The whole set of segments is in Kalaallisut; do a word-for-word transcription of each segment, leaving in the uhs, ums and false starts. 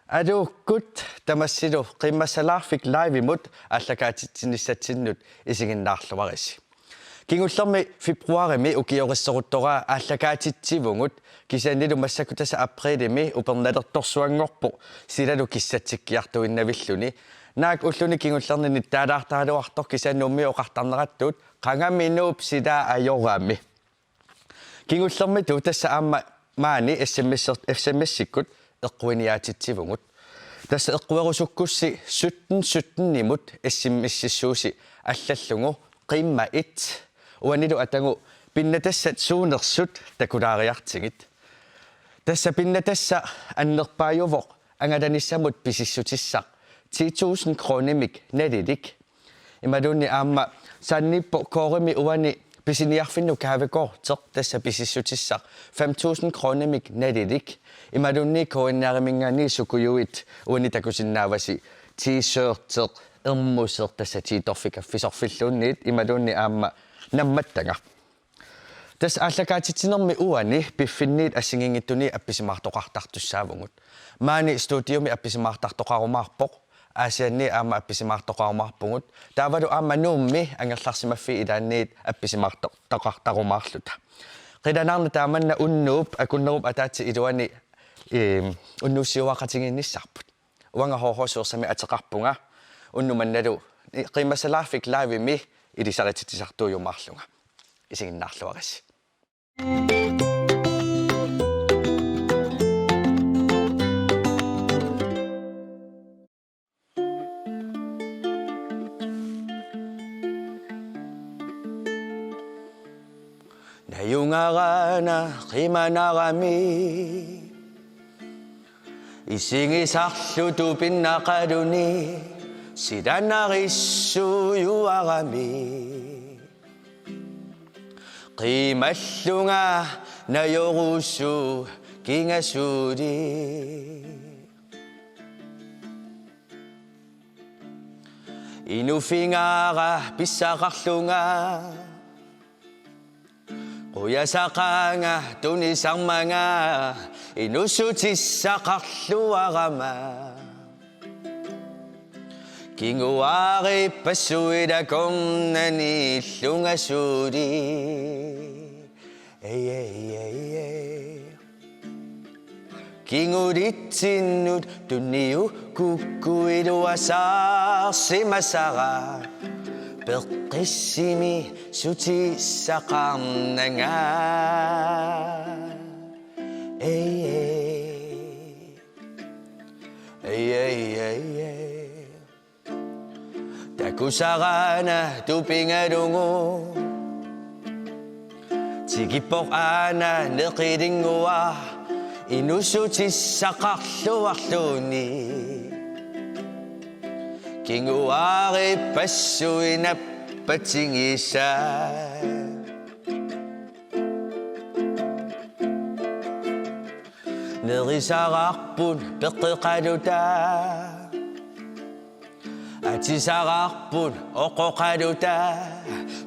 Aluukkut tamassilu Qiimmassalaarfik Live-imut aallakaatitsinissatsinnut isiginnaarluarisi. Kingullermi februarimi ukiorissoruttoraa aallakaatitsivugut, kisiannilu massakkut tassa aprilimi upernalertorsuanngorpoq silalu kissatsikkiartuinnavilluni. Naak ulluni kingullerni nittaalaartaraluartoq kisianni Nuummi oqartarnerattut qangaminuup silaa ajorami. Kingullermitut tassa aamma maani S M S-er-, S M S-ikkut eqquiniaatitsivugut. Tassa eqquerusukkussi sytten sytten-imut S M S-issuusi allallugu qiimma et. Uanilu atagu pinnatassat suunersut takulaariartigit. Tassa pinnatassaq annerpaajuvoq angalanissamut pisissutissaq ti tusind kronimik nalilik. Imaluunniit aamma saanniippoq koorimi uani pisiniarfinnut gavekorteq tassa pisissutissaq fem tusind kronimik nalilik. Imaluunniit K N R-iminngaanniit sukujuit uani takusinnaavasi T-shirteq, ermuseq tassa tiitorfik kaffisorfilluunniit imaluunniit aamma nammattanga. Tassa aallakaatitsinermi uani piffinniit assigiinngitsunit appisimaartoqartartussaavugut. Maani studiomi appisimaartartoqarumaarpoq, Aasianni aamma appisimaartoqarumaarpugut. Taavalu aamma Nuummi angerlarsimaffiit ilaanniit appisimaartoqartarumaarluta. Qilanaarnaq taamanna unnuup akunnerup ataatsip iluani, eem, unnuussiuaqatigiinnissarput. Uanga H H Suursami ateqarpunga. Unnuk mannalu Qiimmassalaarfik Live-imi ilisarititsisartuujumaarlunga. Isiginnaarluarisi. Najugaraana qimanarami isigisarluta pinnaqaluni silanarissuujuarami. Qiimallunga najorusukkinga suli. Inuffigara pissaqarlunga. Qujasaqaanga tunisarmanga inuussutissaqarluarama. Kinguaarippassuit akornanniillunga suli. Ei, ei, ei, ei. Kingulitsinnut tunniukkukku iluasaarsimasara peqqissimi sutissaqarnanga. Ei, ei. Ei, ei, ei, ei. Takusaraana tupigalugu. Tikippoq aana neqilinngua inuussutissaqarluarluni. Kinguaarippassuit nappatigisai. Nerisararput peqqeqaluta. Atisararput oqoqaluta.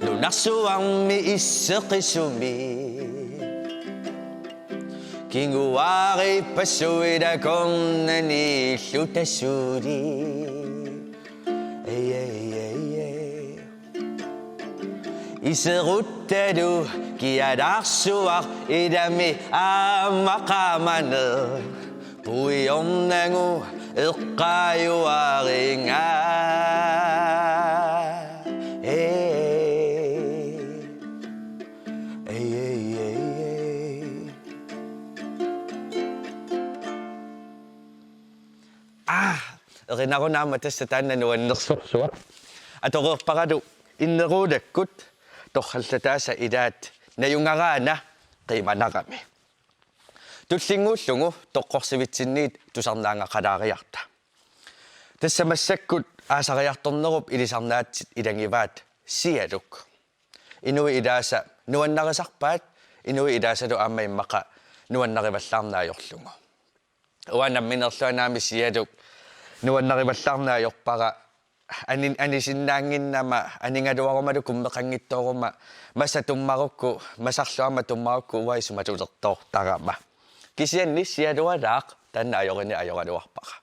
Nunarsuarmi isseqisumi. Kinguaarippassuit akornanniilluta suli. Ei, ei, ei, ei. Iseruttalu kialaarsuaq ilami aamma qaamaneq puiornagu eqqaajuaringa. Ei, ei, ei, ei, ei. Aa, erinarunarama tassa taanna nuannersorsuaq. Atoreerparalu inneruulakkut torrallataasa ilaat Najugaraana qimanarami. Tullinnguullugu toqqorsivitsinniit tusarnaangaqalaariarta. Tassa massakkut aasariartornerup ilisarnaatsit ilagivaat sialuk. Inuit ilaasa nuannarisarpaat, inuit ilaasalu aamma immaqa nuannarivallaarneq ajorlugu. Uanga nammineerlunga naamik sialuk nuannarivallaarneq ajorpara, ani-, anisinnaannginnama, anigaluarumalu kummeqanngitsooruma, massa tummarukku, masarlu aamma tummarukku uanga isumalertoortarama. Kisianni sialualaaq taanna ajorineq ajoraluarpara.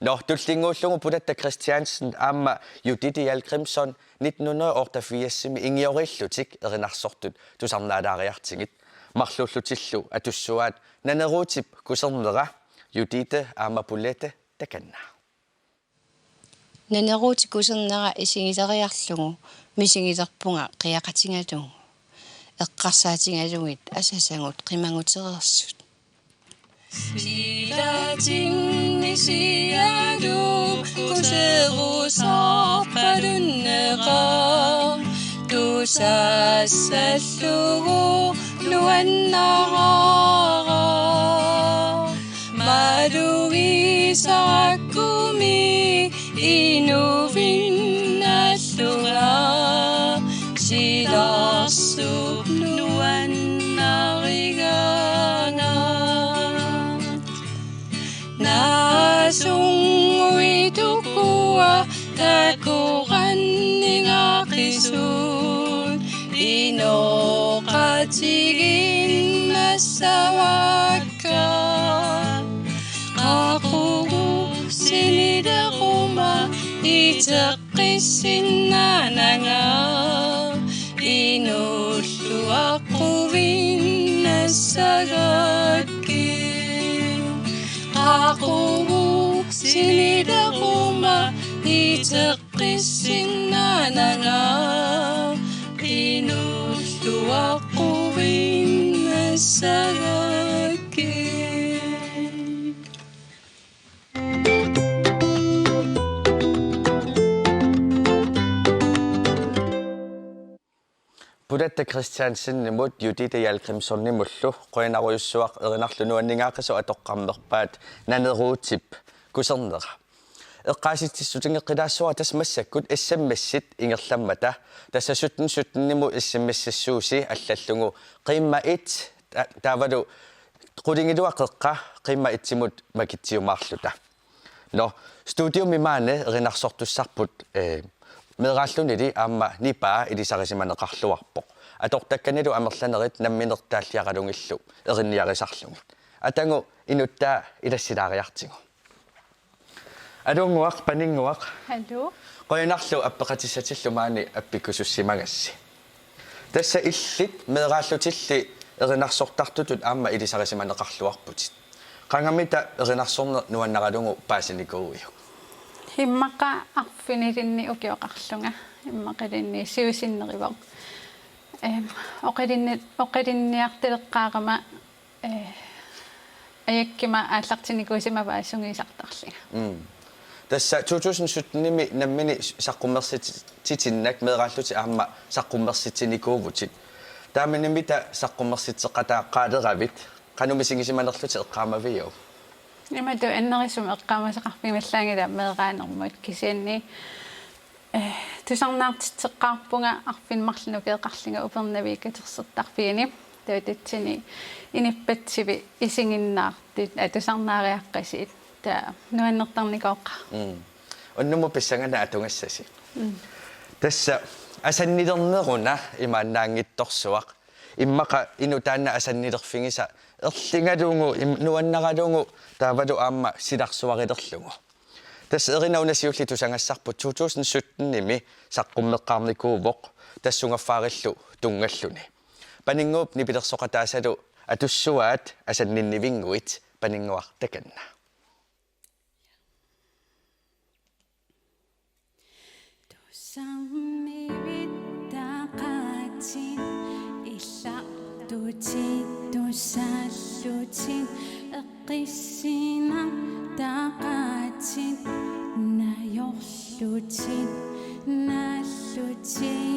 Nå, tullinnguullugu Pulatta Christiansen aamma Judithe Hjalgrímsson nitten hundrede og otteogfirsimi ingioriillutik erinarsortut tusarnaalaariartigit. Marluullutillu atussuaat Naneruutip kusernera. Judithe aamma Pulatta, takanna. Naneruutip kusernera isigileriarlugu misigilerpunga qiaqatigalugu. Eqqarsaatigalugit asasagut qimagutereersut. Silaatinni sialuup kuserusorpalunneqaaq tusassallugu nuannaraara. Malugisarakkumi inuinnallunga silarsuup nuannariganga. Naasunnguit ukua takoranningaaqisut inoqatigiinnassavakka. Qaqugu sinileruma iteqqissinnaananga inuulluaqquvinnassagakkit. Qaqugu sinileruma iteqqissinnaananga inuulluaqquvinnassagakkit. Pulatta Christiansenimut Judithe Hjalgrímssonimullu qujanarujussuaq erinarlu nuanningaaqisut atoqqammerpaat Naneruutip kusernera. Eqqaasitsissutigeqqilaassuara tassa massakkut S M S-it ingerlammata, tassa sytten sytten-imut S M S-issuusi allallugu qiimma et ta-, taavalu qulingiluat qeqqa qiimma et-imut makitsiumaarluta. Nå, studiumi maani erinarsortussarput, eh, meeraallunili aamma nipaa ilisarisimaneqarluarpoq. Atortakkanilu amerlanerit nammineq taalliaralugillu erinniarisarlugit. Atagu inuttaa ilassilaariartigu. Aluunnguaq, Paninnguaq. Hallo. Qujanarlu appeqatissatillu maani appikkusussimagassi. Tassa illit meeraallutilli erinarsortartutut aamma ilisarisimaneqarluarputit. Qangamita erinarsorneq nuannaralugu paasinikuuiuk? Immaqa arfinilinnik ukioqarlunga, immaqalinni siusinneruvoq. Ehm, oqalinni-, oqalinniartaleqqaarama, eh, ajakkuma aallartinnikuusimavaa sungiusartarlunga. Mm. Tassa to tusind sytten-imi nammineq saqqummersititinnak meeraallutit aamma saqqummersitsinikuuvutit. Taamanimmita saqqummersitseqataaqqaaleravit, qanoq misigisimanerlutit eqqaamaviuk? Imatut annerusumik eqqaamasaqarfigivallaanngilaq meeraanermut, kisianni, eh, tusarnaartitseqqaarpunga arfineq-marlunnik ukioqarlunga Upernaviup katersortarfiani. Taava tassani inuppassuit isiginnaartut, aa, tusarnaariaqqasut. Taava nuannertarnikooqaaq. Mm. Unnummut pissanganaq atugassasi. Mm. Tassa asannilerneruna imaannaanngitsorsuaq. Immaqa inuk taanna asannilerfigisa erligalugu, im-, nuannaralugu taavalu aamma silarsuarilerlugu. Tassa erinat una siulliit tusagassarput to tusind sytten-imi saqqummeqqaarnikuuvoq, tassa sungaffaarillu tunngalluni. Paninnguup nipilersoqataasalu atussuaat asanninnivinnguit. Paninnguaq, takanna. Tusarnivittaqaatit, illartutit tusallutit, eqqissinertaqaatit, najorlutit naallutit.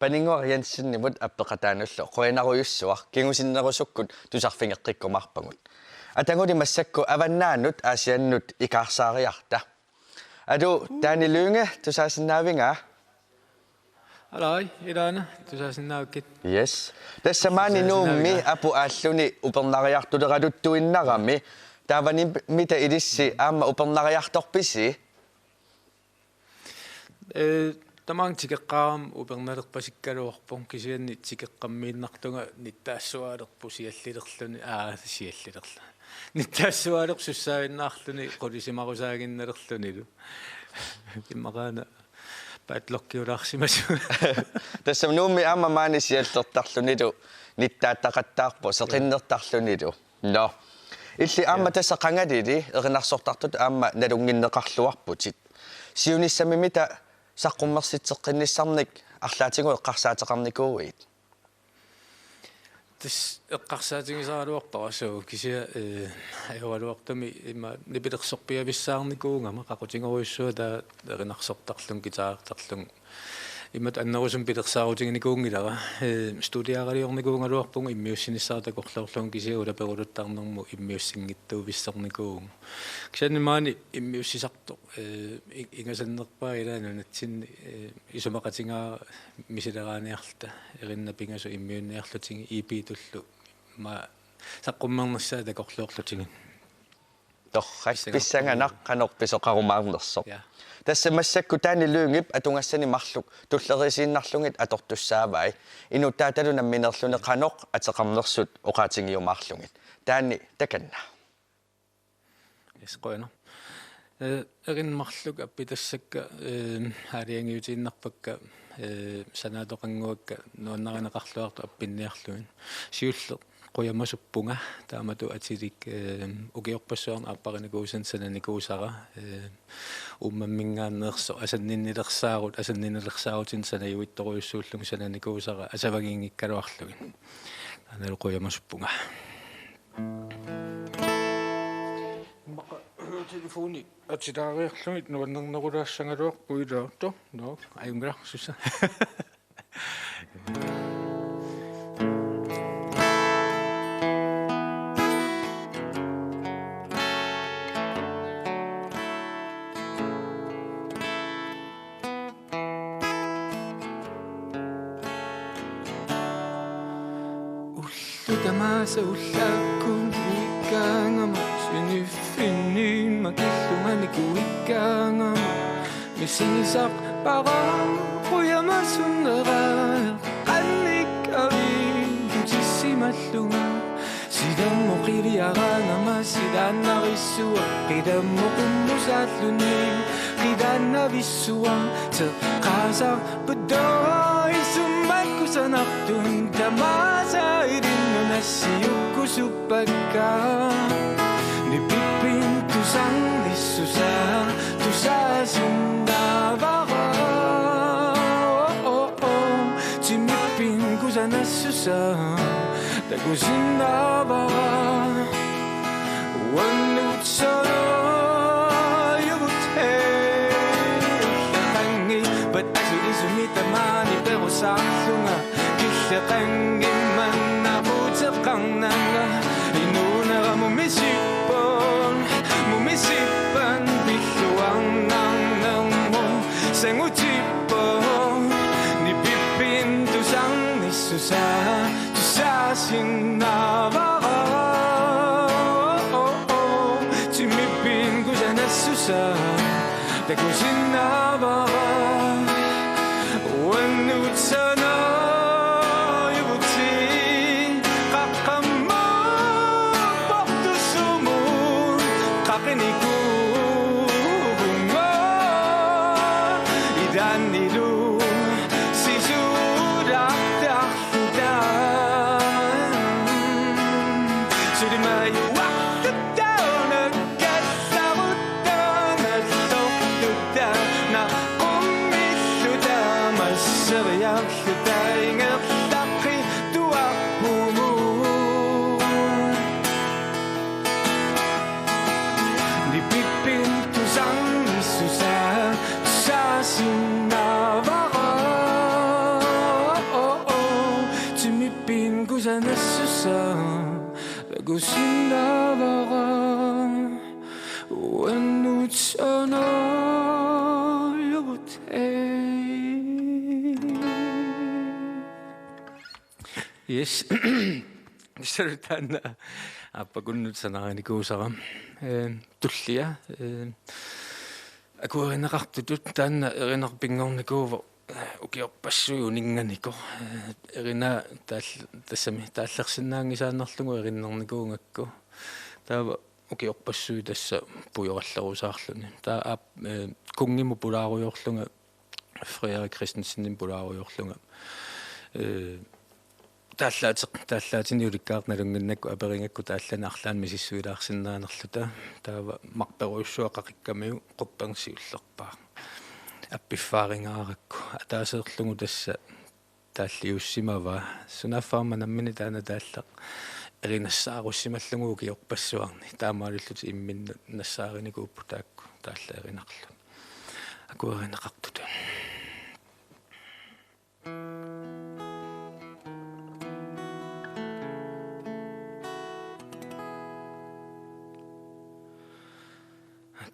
Paninnguaq Jensenimut appeqataanullu qujanarujussuaq, kingusinnerusukkut tusarfigeqqikkumaarpagut. Ataguli massakkut avannaanut Aasiannut ikaarsaariarta. Alu, Taani Lynge, tusaasinnaavigaa? Alai, ilaana, tusaasinnaavakkit. Yes. Tassa maani Nuummi tusaasinnaavigit. Apu aalluni upernariartuleraluttuinnarami. Taavani mita ilissi aamma upernariartorpisi? Ee, tamaanga tikeqqaarama upernalerpasikkaluarpoq, kisianni tikeqqammiinnartunga nittaassuaalerpoq siallilerluni, aa, siallilerluni. Nittaassuaalerpoq sussaavinnaarluni qulisimarusaaginnalerlunilu. Immaqaana padlockiulaarsimasunga. Tassa Nuummi aamma maani siallertarlunilu nittaattaqattaarpoq, seqinnertarlunilu. Nå. Illit aamma Ja. tassa qangalili erinarsortartut aamma nalunnginneqarluarputit. Siunissami mita saqqummersitseqqinnissarnik arlaatigut eqqarsaateqarnikuuit? Tassa eqqarsaatigisaraluarpara, assut kisianni, ee, ajoraluartumik ima nipilersorpiavissaarnikuugama, qaqutigorujussuaq taava erinarsortarlunga, guitarertarlunga. Imatut annerusumik pilersaarutiginikuunngilara. Ee, studiaraliornikuugaluarpunga immiussinissara takorloorlunga, kisianni ulaperuluttarnermut immiussinngitsuuvissornikuuvunga. Kisianni maani immiussisartoq, ee, i-, ingasannerpaaq ilaa nunatsinni, ee, isumaqatigaara misileraaniarluta, erinnat pingasut immiunniarlutigit E P-tullu, ma-, saqqummernissaa takorloorlutigit. Torrak, pissanganaq. Pissanganaq qanoq pisoqarumaarnersoq. Ja. Tassa massakkut Taani Lyngep atugassani marluk tulleriinnarlugit atortussaavai. Inuttaatalu nammineerluni qanoq ateqarnersut oqaatigiumaarlugit. Taani, takanna. Yes, qujanaq. Ee, erinnat marluk appitassakka, ee, aalajangiutiinnarpakka, ee, sanaatoqannguakka nuannarineqarluartut appinniarlugit. Siulleq qujamasuppunga, taamatut atilik, ee, ukiorpassuarni aapparinikuusani sananikuusara, ee, uummamminngaanneersoq asanninnilersaarut, asanninnilersaarutinik sanajuittorujussuullunga sananikuusara, asavagiinngikkaluarlugit. Taannalu qujamasuppunga. Immaqa telefoni atilaariarlugit nuannernerulaassagaluarpoq ilaa. Nå, ajunngilaq, sussa. Ullut tamaasa ullaakkut uikkaangama, siniffinni makillunga nikuikkaangama, misigisarpara qujamasunnera, qannikkaviiutissimallunga. Silammut qiliaraangama silaannarissuaq, qilammut qummusaalluni qilaannavissuaq, teqqaasarput taava isummakku Sanartun tamaasa ilinnut nassiukkusuppakka. Nipippin tusarnissusaa tusaasinnaavara. Oh, oh, oh. Timippin kusanassusaa takusinnaavara. Uannut sanaajuvutit, hee. Qangi pat asulisumi tamaani perusaarlunga. Killeqanngimmat naquteqarnanga. Inuunera mumisippoq, mumisippat pilluarnarnermut. Sangutippoq, nipippin tusarnissusaa tusaasinnaavara. Oh, oh, oh. Timippin kusanassusaa takusinnaavara. Uannut sanaajuvutit, qaqqammaapportussumut qaqinikuuvunga. Idaannilu sisuulaartarluta. Sulimajuarluta, una kallarutta, nallorluta, naqqummilluta, masseriarluta, ingerlaqqituarpumut. Nipippin tusarnissusaa tusaasinnaavara. Oh, oh, oh. Timippin kusanassusaa takusinnaavara. Uannut sanaajuvutit, hee. Yes. Salutaanna. Aappakunnut sanaarinikuusara. Eh, tullia. Eh, akuerineqartutut taanna erinaq pinngornikuuvoq, eh, ukiorpassuit uninnganikuuvoq. Eh, erinaa taal-, tassami taallersinnaanngisaannarlugu erinnernikuugakku. Taava ukiorpassuit tassa pujorallerusaarluni. Taava aap-, eh, kunngimut pulaarujoorlunga, Frederik Christensenimut pulaarujoorlunga. Eh, taallaateq-, taallaatinik ulikkaartut nalunnginnakku aperigakku taallani arlaannik misissuilaarsinnaanerluta. Taava marperujussuaq qaqikkamiuk qupperneq siullerpaaq. Appiffaarinngarakku. Ataaseerlugu tassa taalliussimavaa. Sunaaffa aamma nammineq taanna taalleq erinassaarussimallunga ukiorpassuarni. Taamaalillutik imminnut nassaarinikuupput taakku taallat erinarluni. Akuerineqartutut.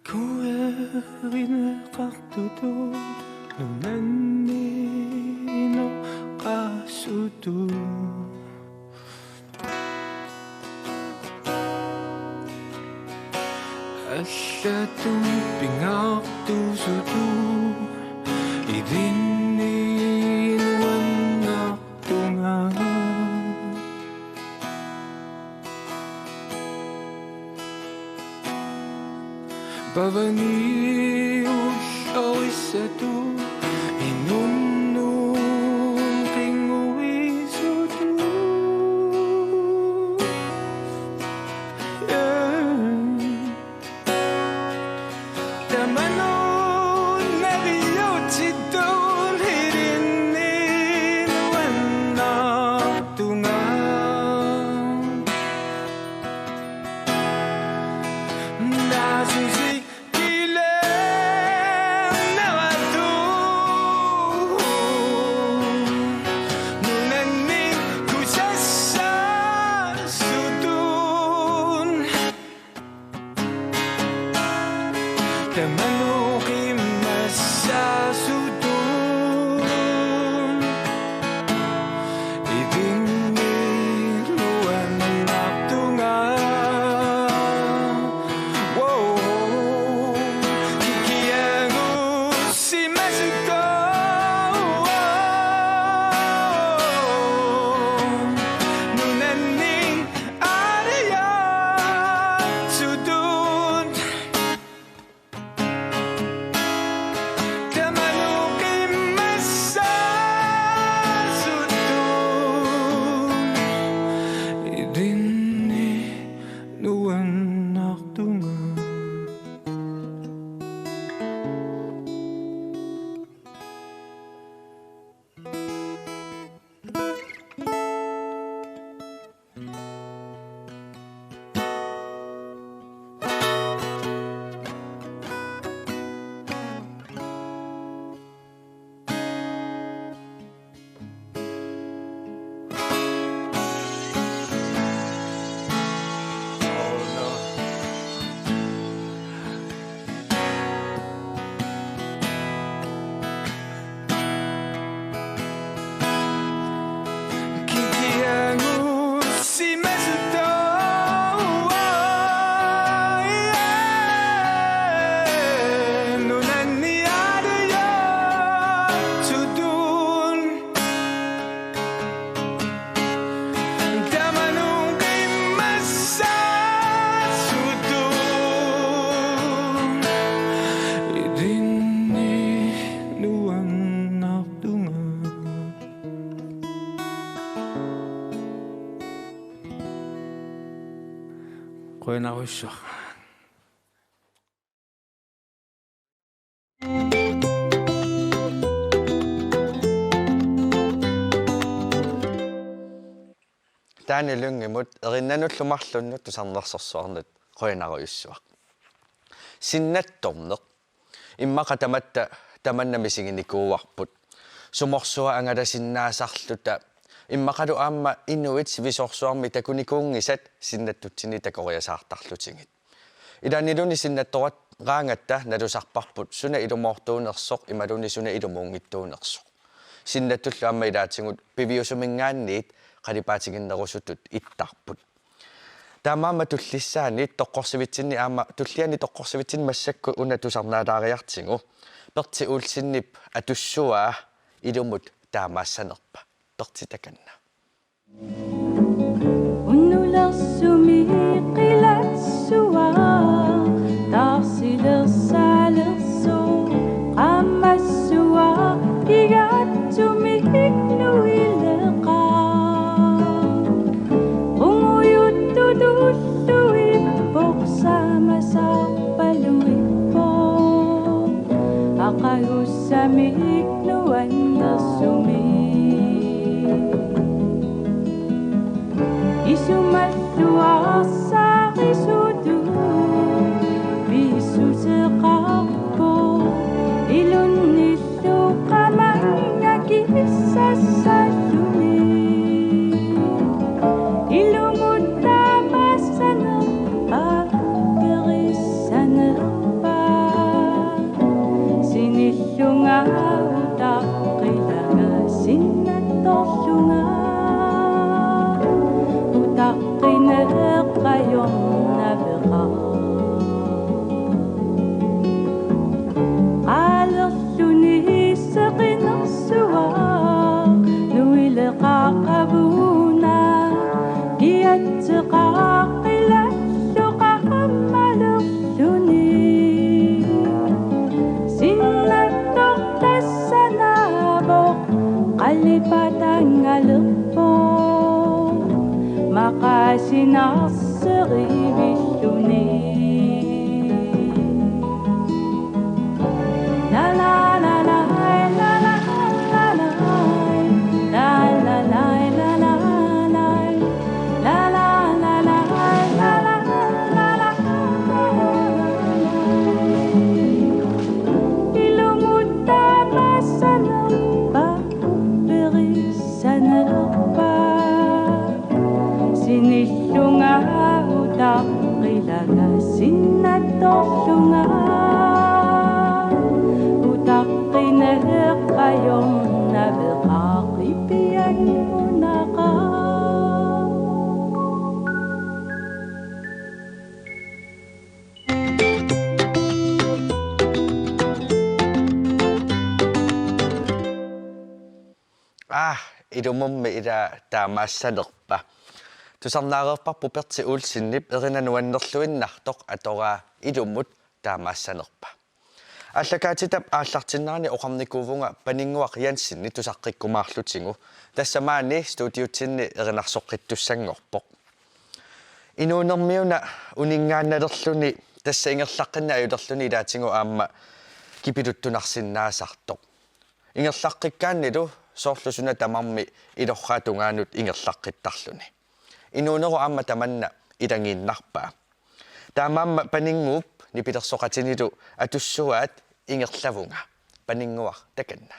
Akuerineqartutut nunanni inoqassutut. Allatut pingaartusutut ilinni nuannartunga. Pavani ullorissatut inunnut qinnguisutut. Yeah. Tamanut naviutitut ilinni nuannartunga. Naasusi Qujanarujussuaq. Taani Lyngimut erinnanullu marlunnut tusarnersorsuarnut qujanarujussuaq. Sinnattorneq. Immaqa tamatta tamanna misiginikuuarput. Sumorsua angalasinnaasarluta. Immaqalu aamma inuit sivisoorsuarmi takunikuunngisat sinnattutsinnit takoriasaartarlutigit. Ilaanniluunniit sinnattoraangatta nalusarparput suna ilumoortuunersoq imaluunniit suna ilumuunngitsuunersoq. Sinnattullu aamma ilaatigut piviusuminngaanniit qalipaatiginnerusutut ittarput. Taamaammat tullissaani toqqorsivitsinni aamma tulliani toqqorsivitsinni massakkut una tusarnaalaariartigu. Pertsi Olsenip atussuaa ilumut taamaassanerpa. Pertsi takanna. Unnulersumi qilatsuaq, taarsilersaalersoq, qaammassuaq, kigatsumik nuileqaaq. Qungujuttutullu ippoq saamasaarpaluippoq, aqagussamik nuannersumik. Isumalluarsaarisutut pissuseqarpoq, ilunnillu qamannga kissassalluni. Ilumut taamaassanerpa, upperissanerpa. Sinillunga utaqqilanga sinnattorlunga. Utaqqineq ajornaveqaaq. Qaalerluni seqinersuaq nuileqaaq qavuuna. Kiatseqaaq qilallu qaammalerluni. Sinnattoq tassanaavoq qalipatangalerpoq maqaasinaarserivilluni. Ilumut taamaassanerpa, upperissanerpa. Sinillunga utaqqilanga sinnattorlunga. Utaqqineq ajornaveqaaq ipian unaqaaq. Aa, ilumummi ila taamaassanerpa. Tusarnaareerparput Pertsi Olsenip Erina nuannerluinnartoq atoraa ilumut taamaassanerpa. Aallakaatitap aallartinnerani oqarnikuuvunga Paninnguaq Jensenip tusaqqikkumaarlutigu. Tassa maani studiutsinni erinarsoqqittussanngorpoq. Inuunermiuna uninngaannalerluni tassa ingerlaqqinneq ajulerluni ilaatigut aamma kipiluttunarsinnaasartoq. Ingerlaqqikkaannilu soorlu suna tamarmi ilorraap tungaanut ingerlaqqittarluni. Inuunerup aamma tamanna ilagiinnarpaa. Taamaammat Paninnguup nipilersoqatinilu atussuaat ingerlavunga. Paninnguaq takanna.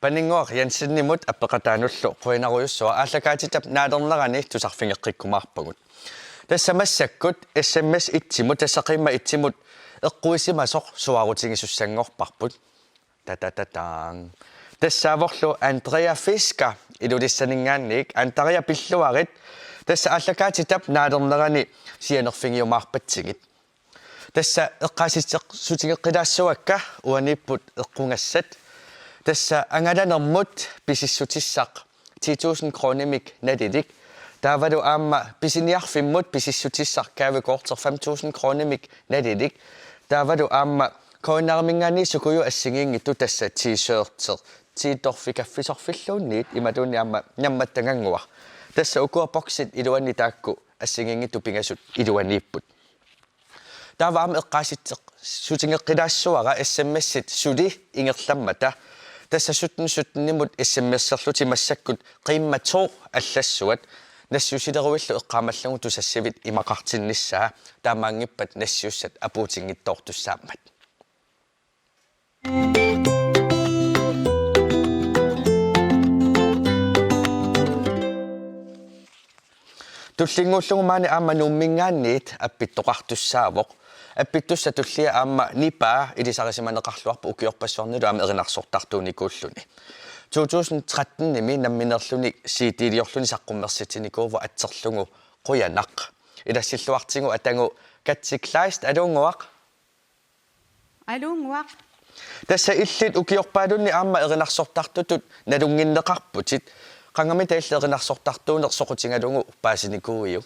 Paninnguaq Jensenimut appeqataanullu qujanarujussuaq, aallakaatitap naalernerani tusarfigeqqikkumaarpagut. Tassa massakkut S M S etsimut, tassa qiimmat etsimut eqquisimasoq suaarutigisussanngorparput. Tatatataang. Tassaavorlu Andrea Fisker Ilulissaninngaanniit. Andrea, pilluarit. Tassa aallakaatitap naalernerani sianerfigiumaarpatsigit. Tassa eqqaasitsissutigeqqilaassuakka uaniipput eqqugassat. Tassa angalanermut pisissutissaq ti tusind kronimik nalilik. Taavalu aamma pisiniarfimmut pisissutissaq gavekorti fem tusind kronimik nalilik. Taavalu aamma KNR-iminngaanniit sukujuit assigiinngitsut, tassa T-shirti, T-torfi kaffisorfilluunniit imaluunniit aamma nammattagannguaq. Tassa ukua boksit iluanni taakku assigiinngitsut pingasut iluaniipput. Taava aamma eqqaasitsissutigeqqilaassuara S M S-it suli ingerlammata. Tassa sytten sytten-imut S M S-erlutit massakkut qiimmat to allassuat. Nassiussileruillu eqqaamallugu tusassivit imaqartinnissaa, taamaanngippat nassiussat apuutinngitsoortussaammat. Tullinnguullugu maani aamma Nuumminngaanniit appittoqartussaavoq. Appittussat tulliat aamma nipaa ilisarisimaneqarluarput ukiorpassuarnilu aamma erinarsortartuunikuulluni. To tusind tretten-imi nammineerluni C D-liorluni saqqummersitsinikuuvoq atserlugu Qujanaq. Ilassilluartigu atagu Katsi Kleist, aluunnguaq. Aluunnguaq. Tassa illit ukiorpaalunni aamma erinarsortartutut nalunnginneqarputit. Qangamita illit erinarsortartuuneq soqutigalugu paasinikuuiuk?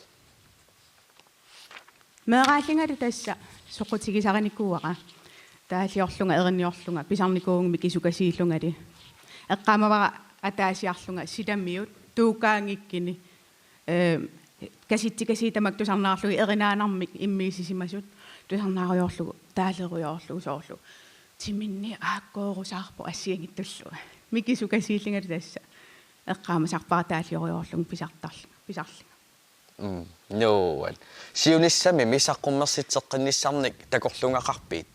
Meeraallingalu tassa soqutigisarinikuuara. Taalliorlunga, erinniorlunga, pisarnikuuvunga mikisukasiillungali. Eqqaamavara ataasiarlunga silamiut tuukaanngikkini. Ee, kasitsikasiit tamakku tusarnaarlugit, erinaanarmik immiussisimasut, tusarnaarujoorlugu, taalerujoorlugu soorlu. Timinni aakkoorusaarpoq assigiinngitsullu. Mikisukasiillingalu tassa. Eqqaamasarpara taalliurujoorlunga pisartarlunga, pisarlunga. Mm, nuan. Siunissami saqqummersitseqqinnissarnik takorlugaqarpit?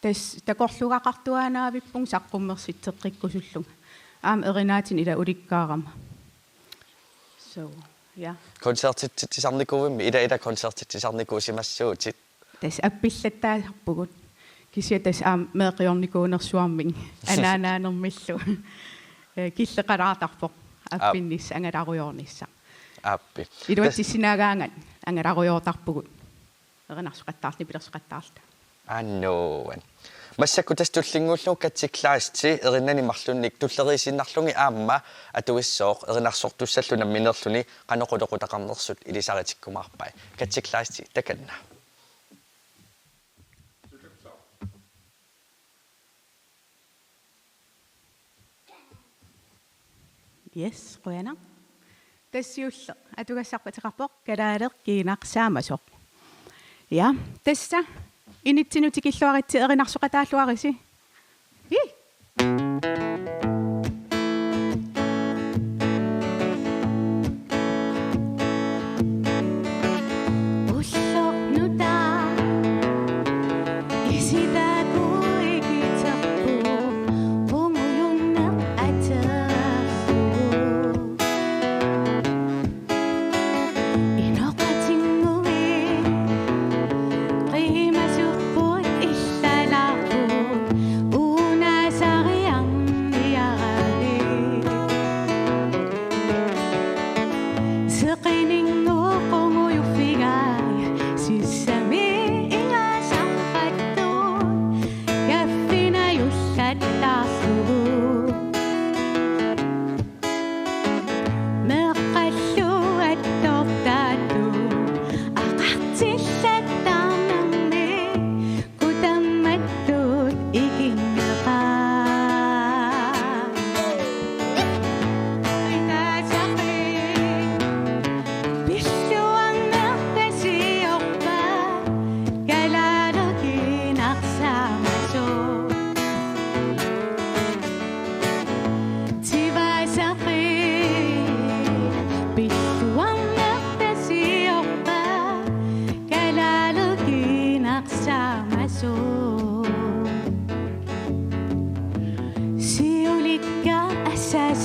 Tassa takorlugaqartuaannaavippunga saqqummersitseqqikkusullunga. Aamma erinaatinik ila ulikkaarama. So, ja. Koncertitsisarnikuuvimmi, ila ila koncertitsisarnikuusimassuutit? Tassa appillattaasarpugut. Kisianni tassa aamma meeqqiornikuunersuarmik. Anaanaanermillu. Eh, killeqalaartarpoq. Aap. Appinnissaq, angalarujoornissaq. Aappi. Iluatsissinnaagaangat angalarujoortarpugut. Erinarsoqattaarluta, nipilersoqattaarluta. Annuan. Massakkut tassa tullinnguullugu Katsi Kleist erinani marlunnik tulleriiaannarlugit aamma atuissooq, erinarsortussallu nammineerluni qanoq qulequtaqarnersut ilisaritikkumaarpai. Katsi Kleist, takanna. Yes, qujanaq. Tassa siulleq atugassarput ateqarpoq Kalaaleq Kiinaq Saamasoq. Ja, tassa initsinnut tikilluaritsi, erinarsoqataalluarisi. Hi.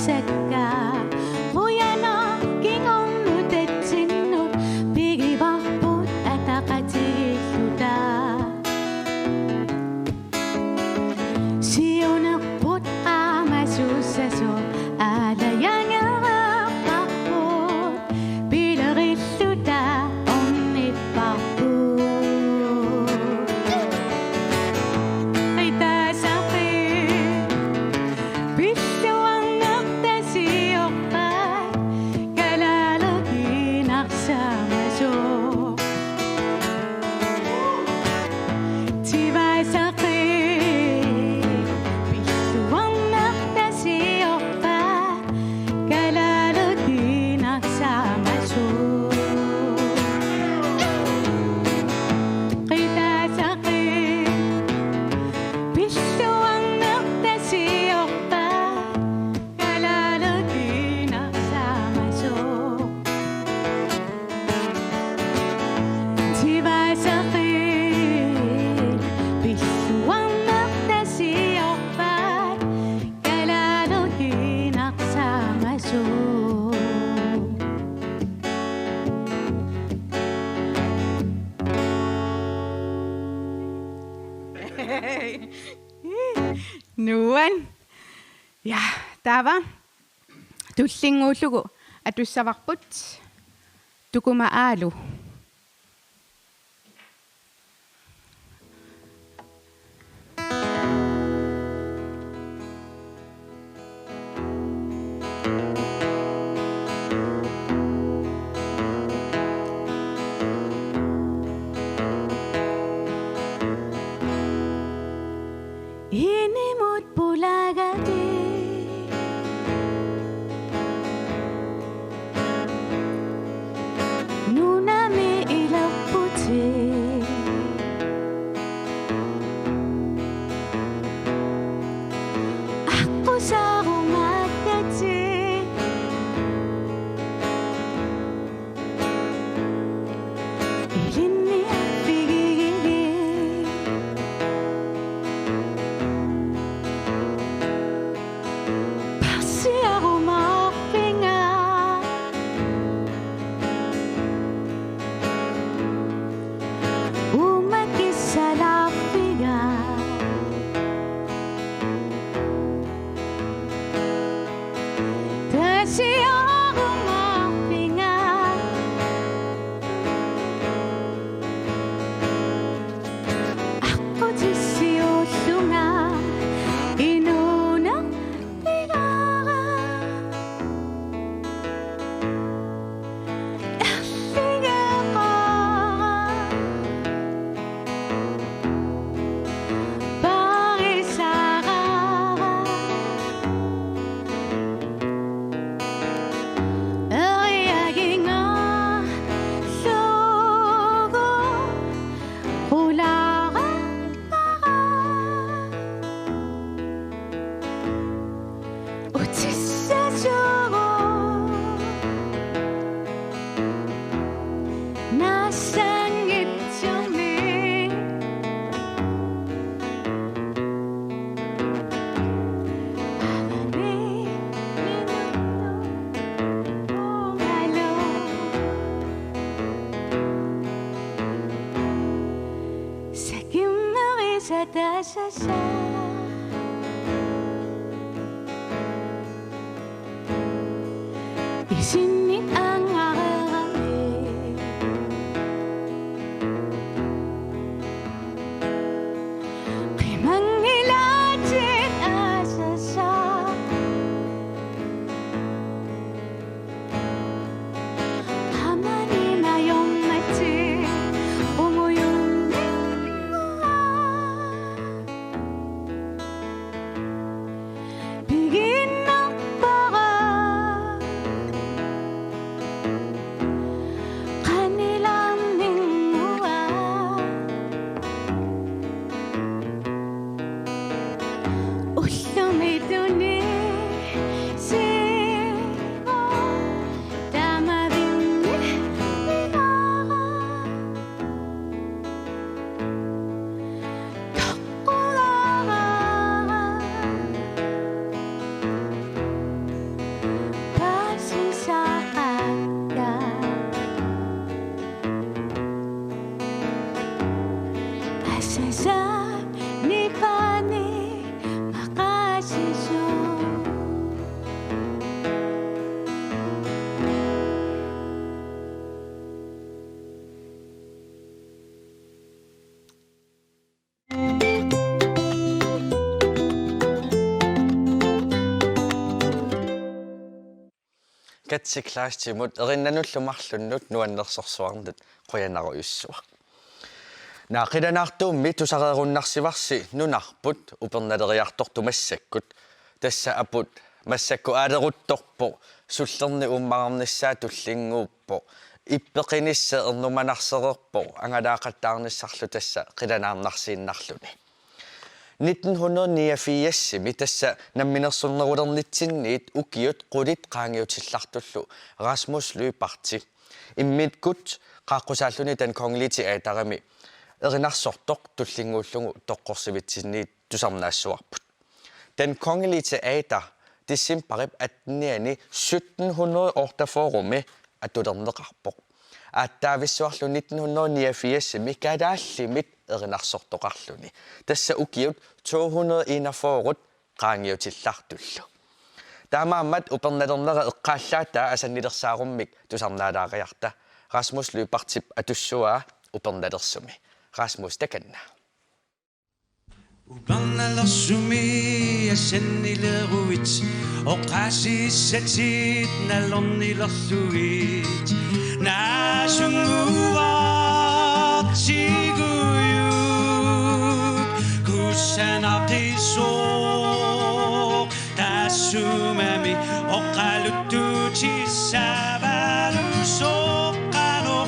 Sakka, qujanaq kingornut tatsinnut, pigivarput ataqatigiilluta. Siunerput qaamasussasoq aalajangerparput, pilerilluta ornipparput. Qitaasaqi pilluarnertasiorpat, kalaallit narsamasoq. Tivaasaqi pilluarnertasiorpat, kalaallit narsamasoq. Qitaasaqi pilluarnertasiorpat, kalaallit narsamasoq. Tivaasaqi pilluarnertasiorpat, kalaallit narsamasoq. Nuann. Ja, taava tullinnguullugu atussavarput Tukuma Aalu. Inimut pulagati. Nunami ilerputit. Aqqusaarumaartatit. Ilinni appigigili. Parsiarumaarpinga. Umakissalaarpinga. Tasiarumaarpinga. Aqqutissiuullunga inuunerpigaara. Erligeqaara. Parisaraara. Eriagingaarlugu qulaarpara. Utissasugut naassanngitsoq. Sakimmerisataassaaq. Isinni angareerami. Qimanngilaatit aassaaq. Amani najormati ungujunninnguaq. Pigiinnarpara. Sasap nipani maqaasisoq. Katsi Kleistimut erinnanullu marlunnut nuannersorsuarnut qujanarujussuaq. Naa, qilanaartuummi tusareerunnarsivarsi nunarput upernaleriartortut massakkut. Tassa aput massakkut aaleruttorpoq, sullernik uummaarnissaa tullinnguuppoq, ippeqinissaq ernumanarsereerpoq, angalaaqattaarnissarlu tassa qilanaarnarsiinnarluni. Nitten hundrede niogfirsimi tassa namminersornerulernitsinniit ukiut qulit qaangiutillartullu Rasmus Lyberth immikkut qaaqqusaalluni Den Kongelige Teaterimi erinarsortoq tullinnguullugu toqqorsivitsinniit tusarnaassuarput. Den Kongelige Teater decembarip attenianni sytten hundrede otteogfyrremi atulerneqarpoq. Aatsaavissuarlu nitten hundrede niogfirsimi kalaallimit erinarsortoqarluni. Tassa ukiut to hundrede enogfyrre qaangiutillartullu. Taamaammat upernalernera eqqaallaataa asannilersaarummik tusarnaalaariarta. Rasmus Lyberthip atussavaa Upernalersumi. Rasmus, takanna. Upernalersumi asannileruit, oqaasissatit nalornilerlugit, naasunnguaq tigujuk kusanaqisooq, taassumami oqaluttuutissavalu soqqalu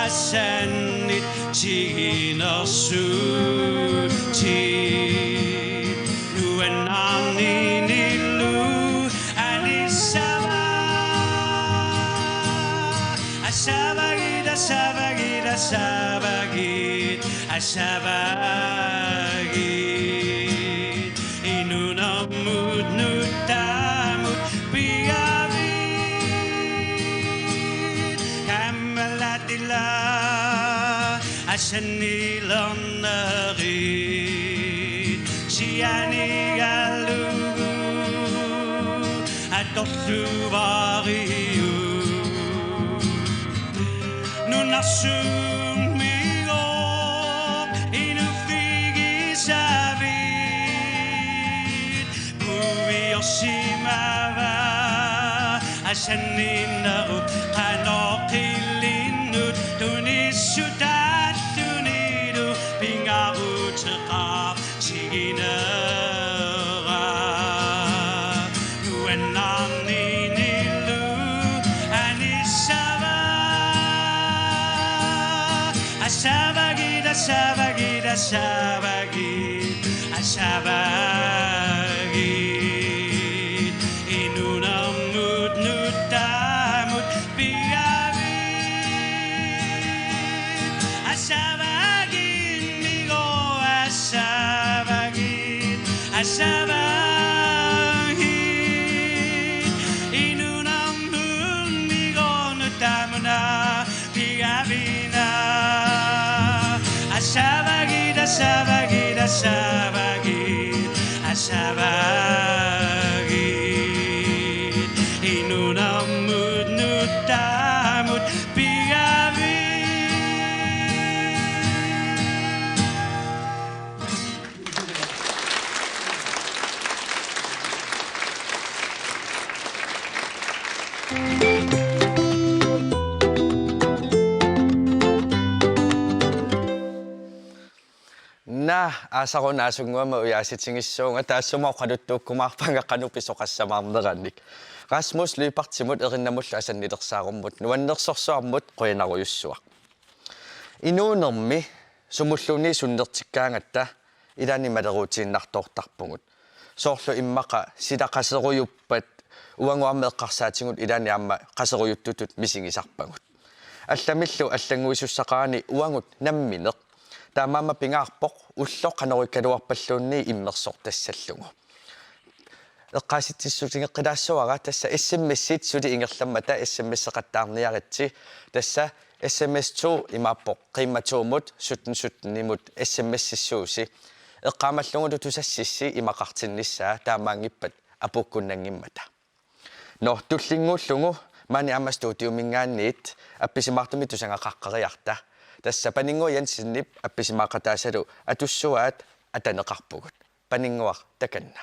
asannit tiginersuutit. Nuannaarninillu anissava. Assavagit, assavagit, assavagit, assavagit. Inuunermut nuttaamut pigavit. Kammallatilla asannilernerit sianigalugu atorlugariuk. Nunarsuummigooq inuuffigisavit, puiorsimava asanninnerup qanoq qillinnut tunissutaallunilu pingaaruteqartiginera. Nuannaarninillu anissava. Assavagit, assavagit, assavagit, assavagit. Inuunermut nuttaamut pigavit. Assavagit migooq, assavagit, assavagit. Inuunermut migooq nuttaamuna pigavina. Assavagit, assavagit, assavagit, assavagit. Inuunermut nuttaamut pigavit. Naa, aasaq una aasunnguamik ujaasitigissuunga, taassuma oqaluttuukkumaarpanga qanoq pisoqassamaarneranik. Rasmus Lyberthimut erinnamullu asannilersaarummut nuannersorsuarmut qujanarujussuaq. Inuunermi sumulluunniit sunnertikkaangatta ilaanni maleruutiinnartoortarpugut. Soorlu immaqa sila qaserujuppat uagut aamma eqqarsaatigut ilaanni aamma qaserujuttutut misigisarpagut. Allamillu allannguisussaqarani uagut nammineq. Taamaammat pingaarpoq ulloq qanoq ikkaluarpalluunniit immersortassallugu. Eqqaasitsissutigeqqilaassavara tassa S M S-it suli ingerlammata S M S-eqattaarniaritsi, tassa S M S to imaappoq Qiimma to-mut sytten sytten-imut S M S-issuusi. Eqqaamallugulu tusassissi imaqartinnissaa taamaanngippat apuukkunnanngimmata. Nå, tullinnguullugu maani aamma studiuminngaanniit appisimaartumik tusagaqaqqeriarta. Tassa Paninnguaq Jensenip appisimaaqataasalu atussuaat ataneqarpugut. Paninnguaq takanna.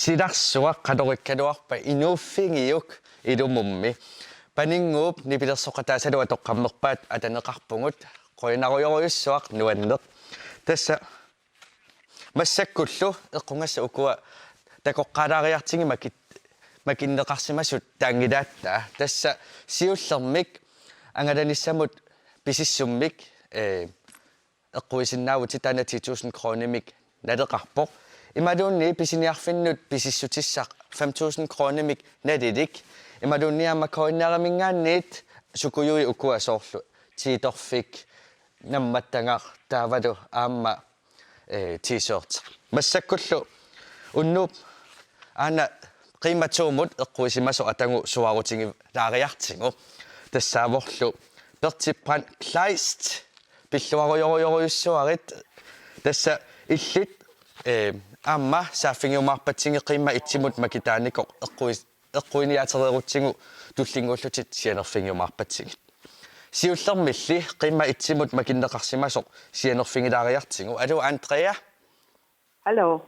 Silarsuaq qalorikkaluarpat inuuffigiuk ilumummi. Paninnguup nipilersoqataasalu atoqqammerpaat ataneqarpugut, qujanarujorujussuaq nuanneq. Tassa massakkullu eqqugassat ukua takoqqaalaariartigit makit-, makinneqarsimasut taanngilaatta. Tassa siullermik angalanissamut pisissummik, eh, eqquisinnaavutit, taanna ti tusind kronimik naleqarpoq. Imaluunniit pisiniarfinnut pisissutissaq fem tusind kronimik nalilik. Imaluunniit aamma K N R-iminngaanniit sukujui ukua soorlu tiitorfik, nammattagaq taavalu aamma, eh, t-shirt. Massakkullu unnuup aana Qiimma to-mut eqquisimasoq atagu suaarutigilaariartigu. Tassaavorlu Berti Brandt Kleist, pilluarujorujorujussuarit. Tassa illit, eh, aamma saaffigiumaarpatsigit Qiimma et-imut makitaanikoq eqquis-, eqquiniaatereerutsigu tullinnguullutit sianerfigiumaarpatsigit. Siullermilli Qiimma et-imut makinneqarsimasoq sianerfigilaariartigu. Aluu, Andrea? Hallo.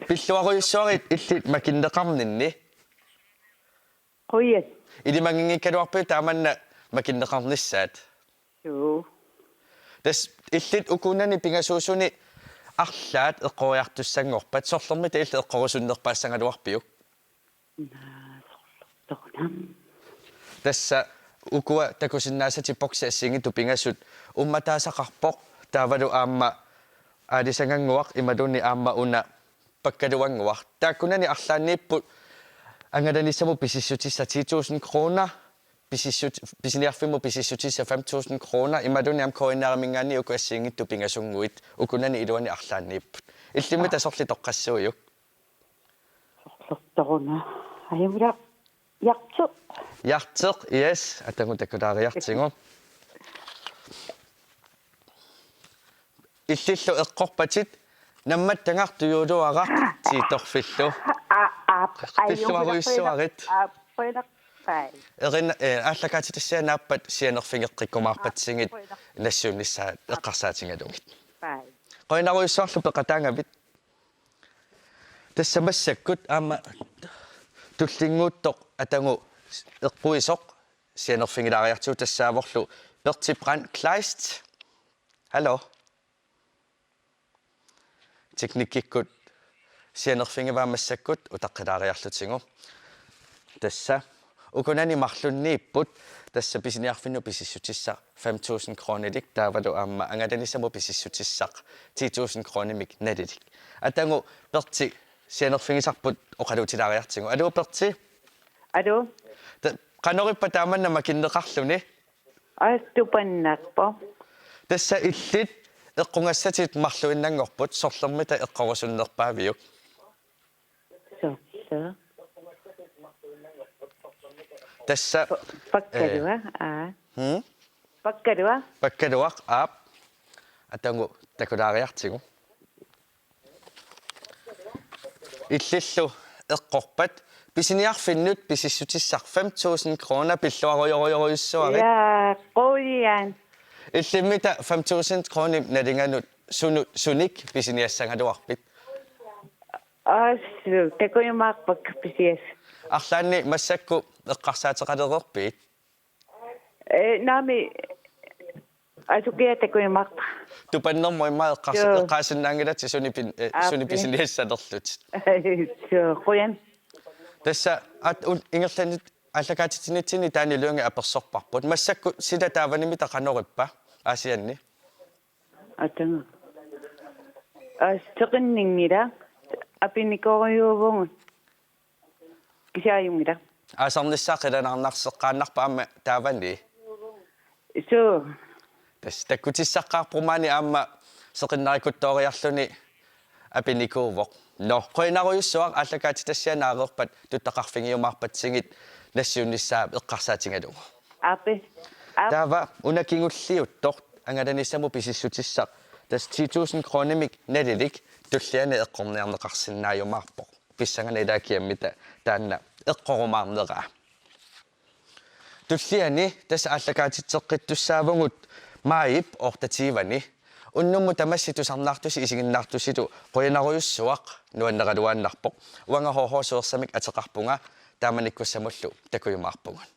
Pilluarujussuarit illit makinneqarninni. Qujan. Ilimaginngikkaluarpiuk taamanna makinneqarnissaat? Suu. Tassa illit ukunani pingasuusuni arlaat eqqoriartussanngorpat, sorlermita illit eqqorusunnerpaassagaluarpiuk? Naa, sorlertoruna. Tassa ukua takusinnaasatit boksi assigiinngitsut pingasut uummataasaqarpoq, taavalu aamma aalisagannguaq imaluunniit aamma una pakkaluannguaq. Taakkunani arlaanniipput angalanissamut pisissutissaq ti tusind kroner, pisissut-, pisiniarfimmut pisissutissaq fem tusind kroner, imaluunniit aamma KNR-iminngaanniit uku assigiinngitsut pingasunnguit, ukunani iluani arlaanniipput. Illimmi tasorli toqqassuujuk? Sorlertoruna. Ajamula. Hjerteq. Hjerteq, yes, atagu takulaariartigu. Illillu eqqorpatit, nammattangartujuuluaraq tiitorfillu. Aa, aa, Pilluarujussuarit. Aa, qujanarpai. Erin, eh, aallakaatitassiaq naappat sianerfigeqqikkumaarpatsigit nassiunnissaa eqqarsaatigalugit. Pai. Qujanarujussuarlu peqataagavit. Tassa massakkut aamma tullinnguuttoq atagu eqquisoq sianerfigilaariartigu tassaavorlu Berti Brandt Kleist. Hallo. Teknikkikkut sianerfigivaa massakkut utaqqilaariarlutigu. Tassa ukunani marlunniipput, tassa pisiniarfinnut pisissutissaq fem tusind kronilik, taavalu aamma angalanissamut pisissutissaq ti tusind kronimik nalilik. Atagu Berti sianerfigisarput oqaluutilaariartigu. Aluu Berti? Aluu? Ta-, qanorippa taamanna makinneqarluni? Aa, tupannarpoq. Tassa illit eqqugassatit marluinnanngorput, sorlermita eqqorusunnerpaaviuk? Sorleq. Tassa Pakkaluaq, aa. Hmm? Pakkaluaq. Pakkaluaq, aap. Atagu takulaariartigu. Illillu eqqorpat pisiniarfinnut pisissutissaq fem tusind kroner, pilluarujorujorujussuarit. Ja, qujan. Illimmita fem tusind kronit nalinganut sunu-, sunik pisiniassagaluarpit? Assut, takujumaarpakka pisiassat. Arlaanni massakkut eqqarsaateqalereerpit? Eh, naamik, asukiaq takujumaarpara. Tupannermut immaqa eqqars-, Joo. Eqqaasinnaanngilatsi suni pin-, eh, Aap. Suni pisiniassalerlutit. Suu, qujan. Tassa at-, un-, ingerlanit aallakaatitsinitsinni Taani Lynge apersorparput. Massakkut sila taavanimita qanorippa Aasianni? Atagu. Aa, seqinninngilaq. Apinikorujuuvugut. Kisianni ajunngilaq. Aasarnissaa qilanaarnarseqqaannarpa aamma taavani? Suu. Tassa takkutissaqqaarpoq maani aamma seqinnarikuttooriarluni apinikuuvoq. Nå, qujanarujussuaq, aallakaatitassiaq naareerpat tuttaqarfigiumaarpatsigit nassiunnissaa eqqarsaatigalugu. Aap. Aap. Taava una kingulliuttoq angalanissamut pisissutissaq, tassa ti tusind kronimik nalilik, tulliani eqqorniarneqarsinnaajumaarpoq. Pissanganaq ilaa kiammita taanna eqqorumaarneraa. Tulliani tassa aallakaatitseqqittussaavugut maajip otteogtyve-ni. Unnummut tamassi tusarnaartusi isiginnaartusilu qujanarujussuaq, nuanneraluaannarpoq. Uanga H H Suersamik ateqarpunga, taamanikkussamullu takujumaarpugut.